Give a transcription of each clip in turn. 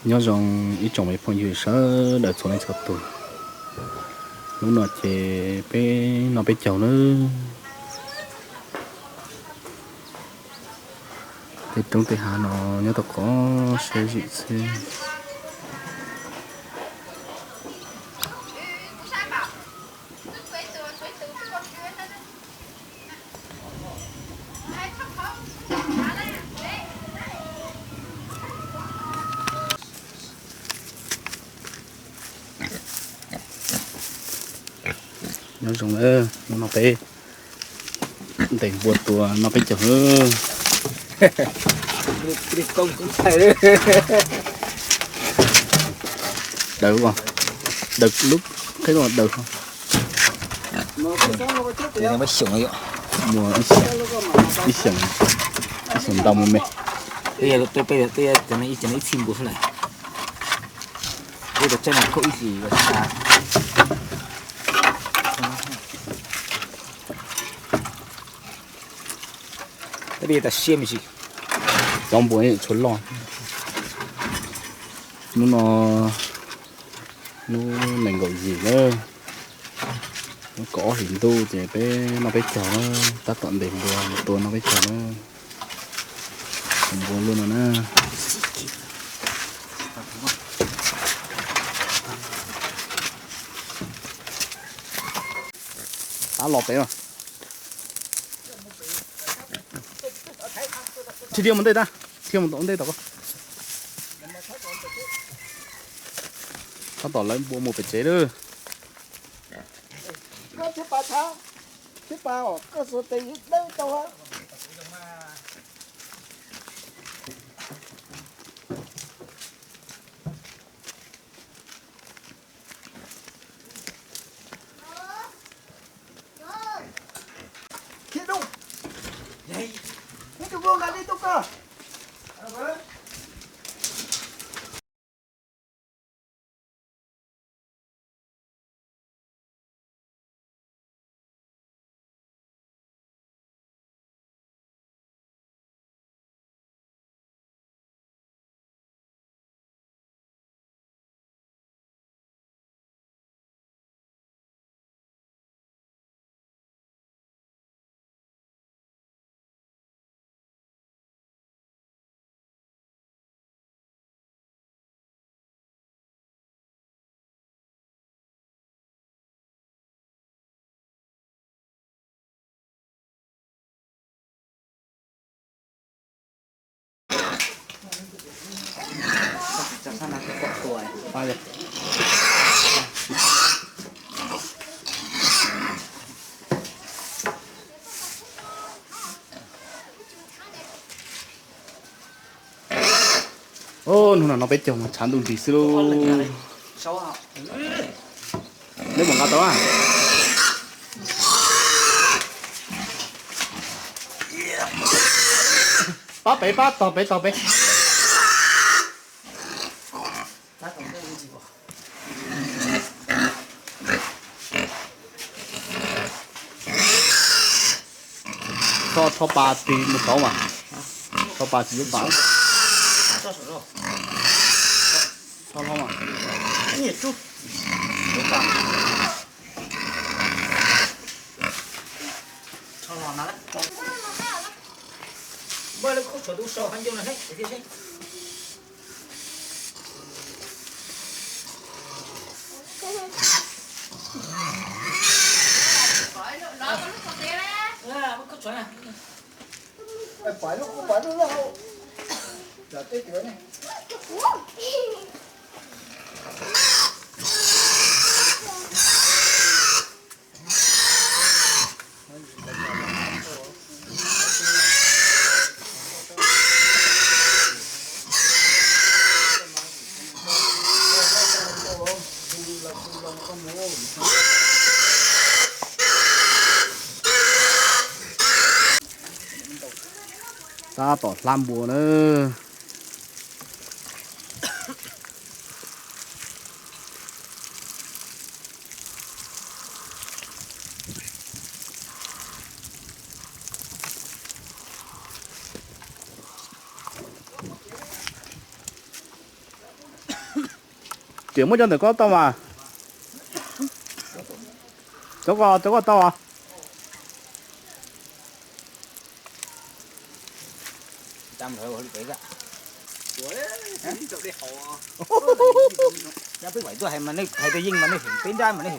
Nyob zoo ib tsoom me phooj ywg sawv daws txhua leej txhua tus. Hnub no ces peb noj peb caug nawb. Tej roob tej hav no nyob tau qhov siab zim xwb. Nyob zoo, hnub no peb ntes npua tua noj peb caug. Daws, daws lub qheb daws. Muaj ib xyoos, ib xyoos ntau me me. Ib xyoos ib txhij npua xwb lawm. Ua tas tsaib no khaub ib hlis. Tab sis tas siab me ntsis. Cov npua tshuav loj. Hnub no hnub nees nkaum yim na, hnub kaum ob hlis ntuj ces peb noj peb caug na, tab tom ntes npua tua noj peb caug na. Npua luaj no na. Tab los pem mas. Tsis dhia mus ntej, tab dhia mus tom ntej tom ko. Tab tom lawv npua mus pem tsev lawm. Hnub no noj peb caug mas tshav ntuj nrig xwb lauj. Neb puas nqa tau a? Pab pem, pab tog pem, tog pem. Rho, rho pas tis mus kauv mas. Rho pas tis lub pas. Rho hlo mas. Tab tom hlab npua na. Tias muab cov ntawm ko tau mas. Cov ko, cov ko tau as.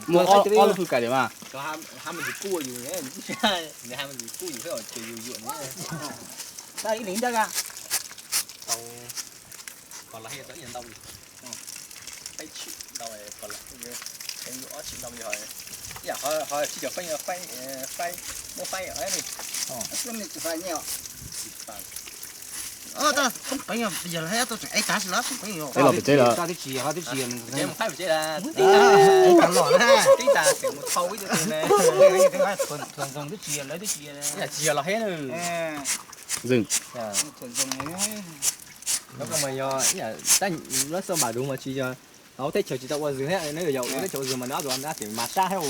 Mus ob lub hwj kais li mas. Peb los pem tsev lawm. Tsis yog los heb. Lawv xav npam dua mas tsis yog, hauv teb chaws tsis tau ua zws thiab, neb yog ua teb chaws ua zws mas neb tus nab tias mas sab thiab.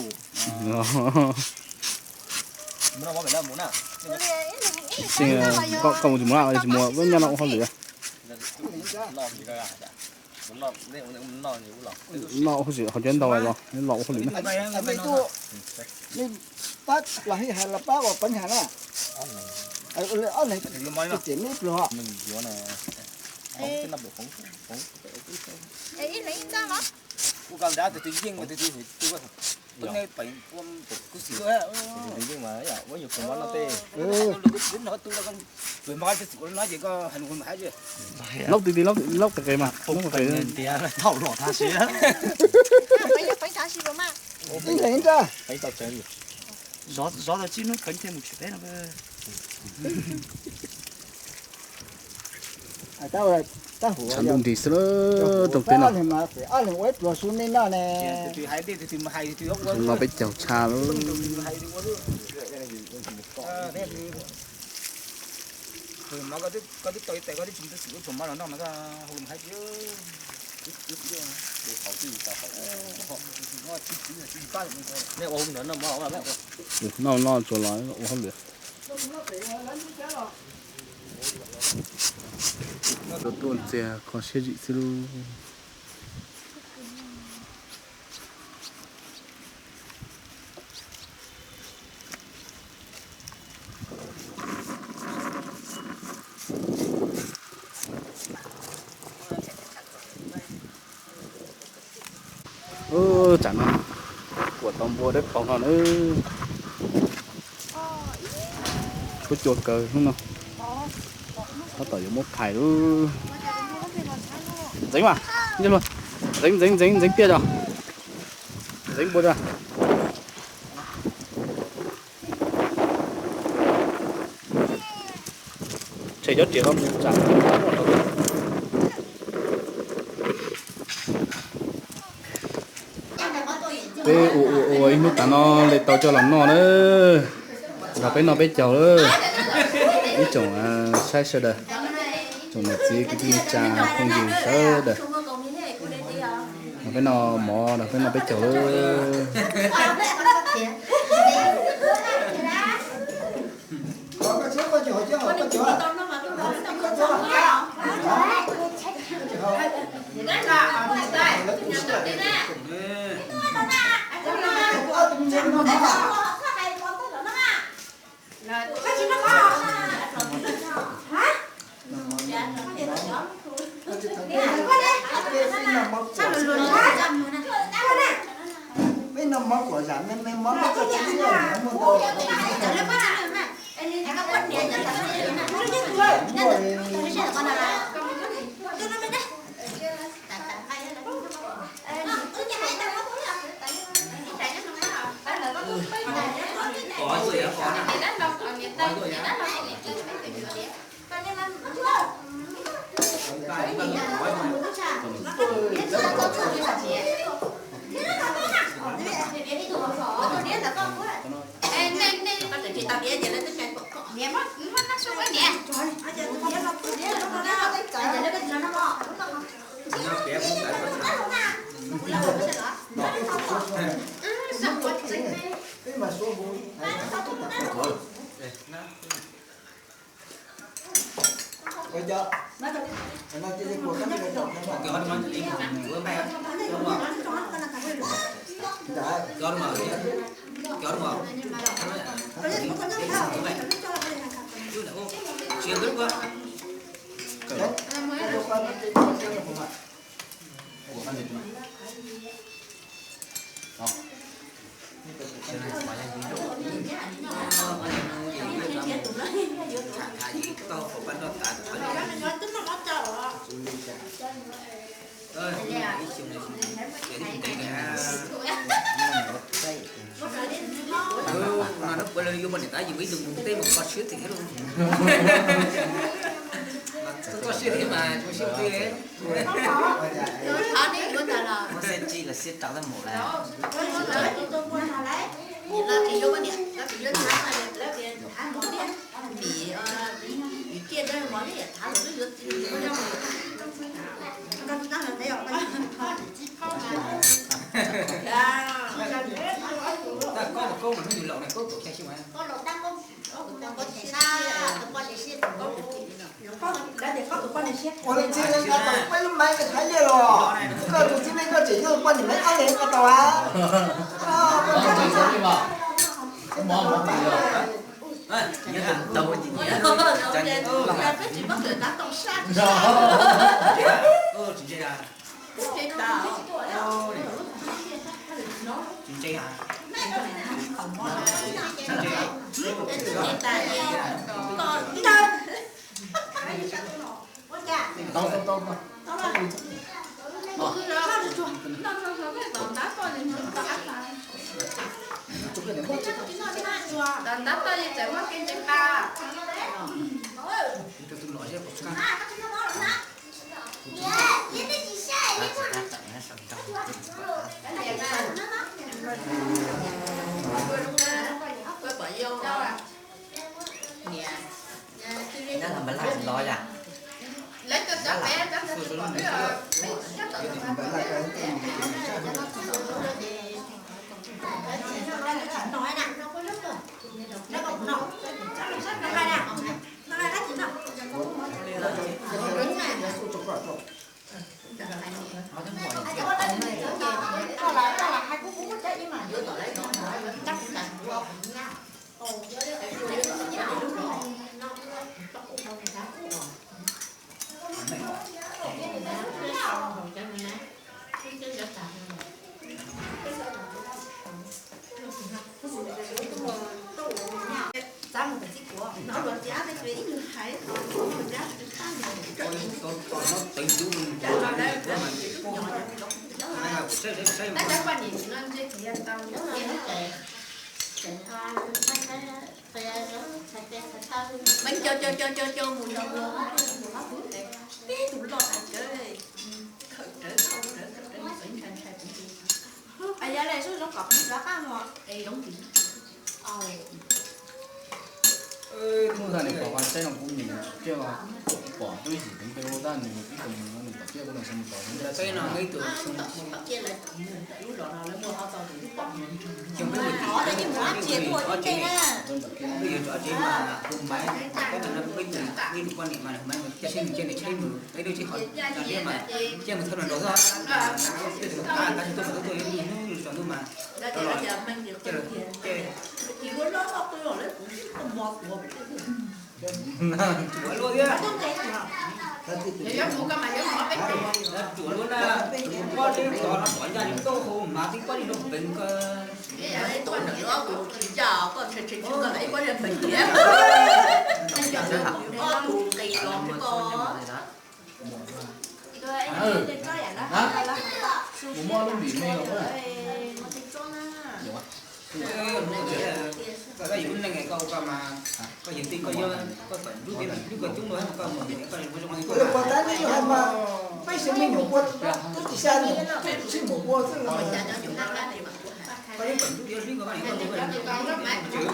Koj mus tsis mus na, tsis mus, wb nyob no ua hauj lwm. Noj ua hauj lwm, ho cov ntau los neb los ua hauj lwm na. Pab los hib hais los pab ua peev hais na. Ob leeg tias neb pluag. Kuv koj nrad tus twg yeej tus twg, tus yeej mas ua nyuag tus mov no tej. Laub ti ti, laub qe qe mas. Thaum los tag si. Ib leeg ib nrab. Zov tau tsib hnub peev thiaj mus tsis peb no. Tshav ntuj nrig xwb lawm, rooj teb no. Ob leeg ua ib pluag su nej noj ne. Noj peb caug tshaj lawm. Noj noj tsuas los ua hauj lwm. Tuaj ntxias kho siab zim xwb lub. Tsam no kuam tau npua dawb paug no na. Kuj cua kawg hnub no. Tab tom yuav muab phais lub. Ntxeev mas, ntxeev ntxeev ntxeev ntxeev tiaj tso. Ntxeev npua tso. Tshem cov riam no mus tsam. Peb ua ua ua ib hnub tas no li tau coj los noj na. Nrog peb noj peb caug lawm. Ib tsoom saib sawv daws, tsoom niam txiv kwv tij neej tsa phooj ywg sawv daws, nrog peb noj mov, nrog peb noj peb caug lawm. Peb noj mov kuam zam me me mov, No, no puev leej yuav poj niam tab yus ib tug mus teb mus kho siab tiag thiab lauj. Kho siab thiab mas tsis siab tiag. Muab siab tsis los siab rau tab mus lawm. Tab koj mas koj mas hnub yus laus ne koj tuaj xyoo mas. Ua li ntxhi ne, koj tus poj niam siab peb lub maiv koj thaiv liaj los, koj tus txiv neej koj tseem yog poj niam maiv ab li koj tau a. Meej cau cau cau cau cau mus los mus, peb tus loj tas cawv, khawm rawv khawm rawv khawm rawv ntxeev ntshai ntshai kuv ces. Yog li zoo zoo kom kuv rov qab mus es zoo tis. Hnub ntawd nws pom qhov saib no kuv mus tsis ciaj, pom tub ib sim teev peb ua tab nws ib tug mus no nws pom ciaj kuv los xyov mus tom xyov ntawd. Peb no ib tug xyoo, lub zos no lawv muaj ob txoj tus pom, xyoo peb mus tim, peb yuav tso tsev mas hu Maiv, peb tus no peb tus, ib tug poj niam mas hu Maiv, cia seb nws cia nws tsheb mus, peb lub tsheb qhov tso tsev mas cia mus thawj no nraud xwb, tej tus qab qab tsis tuaj mas tuaj tuaj ib hnub tsaus ntuj mas rov los, ces Tsuav lub na, pob zeb tod no pom ncaj li tuaj hu mas tib pob zeb lub peev ko. Koj yus lub neej koj ua koj mas, koj yog twg koj yuav, koj kom hlub peb mas hlub koj coob dua mas koj mus koj zoo li koj. Peb tsis me nyuam ua, twb tsis xya nyuam, twb tsis muaj ua xwb los. Koj yeej kom hlub yuav hlub koj, koj yeej kom hlub koj,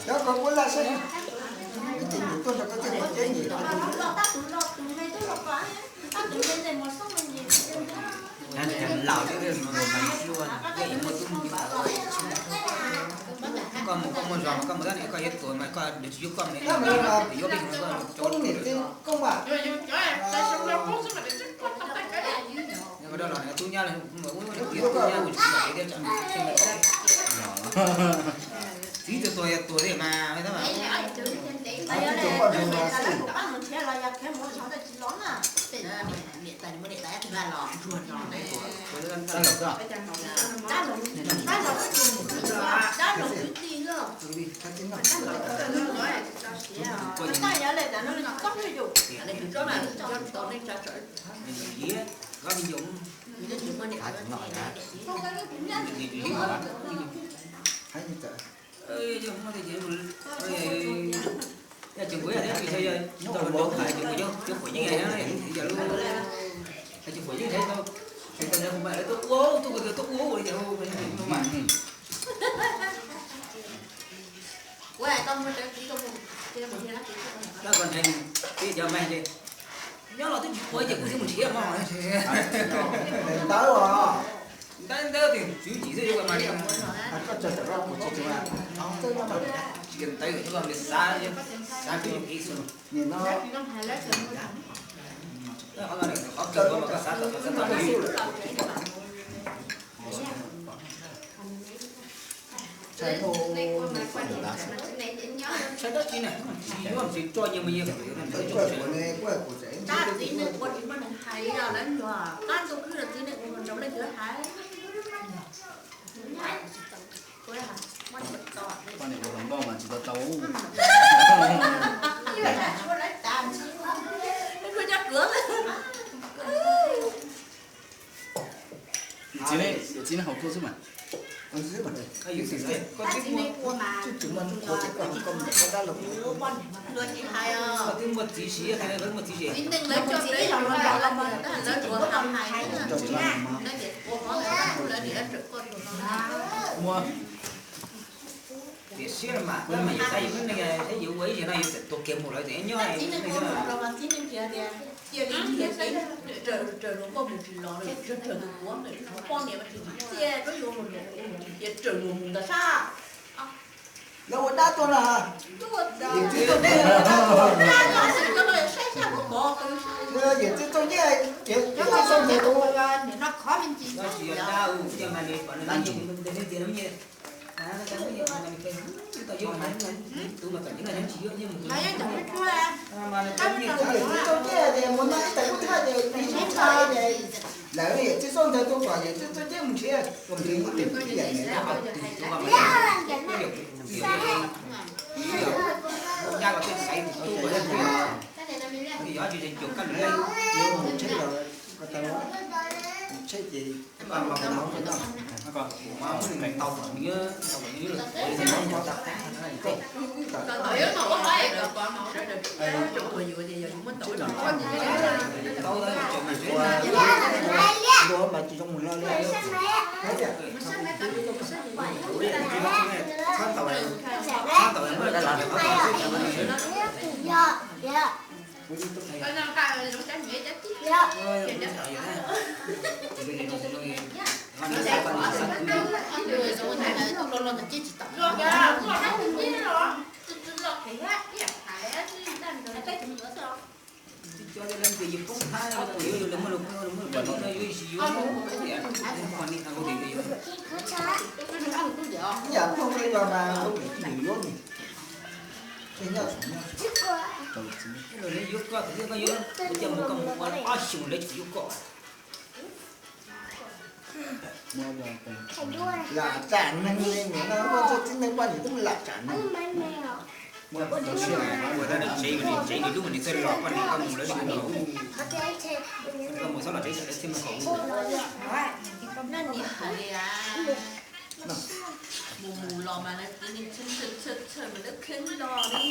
Cov ko kuv laj saib, ib txwm nyuam tuaj nrog koj txog koj tsev nyuam. Laus, koj mus koj muaj zog mas koj mus tab nis koj yuav tuag mas koj tsis yuav koj, yuav peb xyoos koj cov niam txiv koj mas. Tub nyab, tub nyab, txiv tuag tuag yog tuag thiab mas. Yog tseem kuv yog thiab tsis yog cov quav yeej, yog lub, yog tseem quav yeej thiab tau, tau kuv mas lawv tuaj ua, tuaj ua, tuaj ua li cas mas. Koj nrhiav peb cov me li, nyob los twb tsis ua ces kuv thiaj mus nrhiav mog. Ntawd os. Ntawd ntawd tias tswv yim xwb yuav ua mas li. Tsis ntawd yuav xav, xav twb yog kev xwb. Qhov kawg mas koj xav tau, xav tau. Tsis yuav tsis tso nyias mus nyias. Tab txiv neej ua tsis muaj neeg hais, lawv luag qab ntuj khwb los txiv neej ua nrog leej twg hais. Poj niam ua hluas nkauj mas tsis tau tau. Txiv neej haus tuaj xwb mas. Twb muaj txiv siv, muaj txiv siv. Muaj. Tiam sis mas tab mas yus saib yus lub neej thiab yus ua ib yam no yus txawm tuag kiag mus lawm tseem nyob. Cia li nrhiav kev raws luag nkauj mus tsis los, raws tus puav, poj niam mas tsis txiaj rau yus ua mus, cia raws luag mus ntawd sab. Lawv ua dab tuaj no. Yawm txiv txoj ncej, yawm txiv txoj ncej, yawm txiv txoj ncej tus. Yawm txiv txoj ncej ces mus noj ib tais kub thaj ces ib tug tshaj ces lawv yawm txiv txoj ncej tuaj kom yawm txiv txoj ncej mus nrhiav, mus nrhiav ib tug tib yam ntawd. Ncaj los tej xaiv tus tub, yog tsis cuag kab lus tsheb ces tau, tau, tau mas tsis zoo mus lo li. Ib yam phooj ywg no mas lub nws tsis yuav nws. Yuav koj, kuv coj mus koj mus ua ob xyoos lawv tsis yuav koj. Lam tsam neeg li nim no muaj txoj txiv neej poj niam twb lam tsam neeg. Ua tau niam tsev, niam tsev nws lub mas nws txawj los poj niam koj mus lawv li koj mus, koj mus txhob los tsev, tsev txhia mus kom ua. No niam hais li a, mus mus los mas lawv txiv neej tshaj tshaj tshaj mas lawv kheev los li.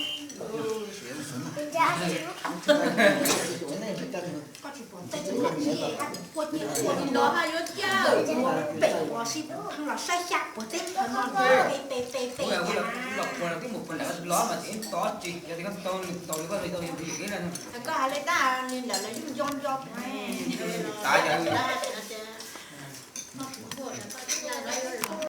Los mas yuav cas, pem los sib pheej los saib xyab puas teb chaws no, pem pem pem los puas los twb mus puas nram los mas tsev tod tsis yog tias koj tau nws tau nws koj tau yog tus yawm kev na. Koj hais li tab nws lawm los yeej nco nco. Tas yog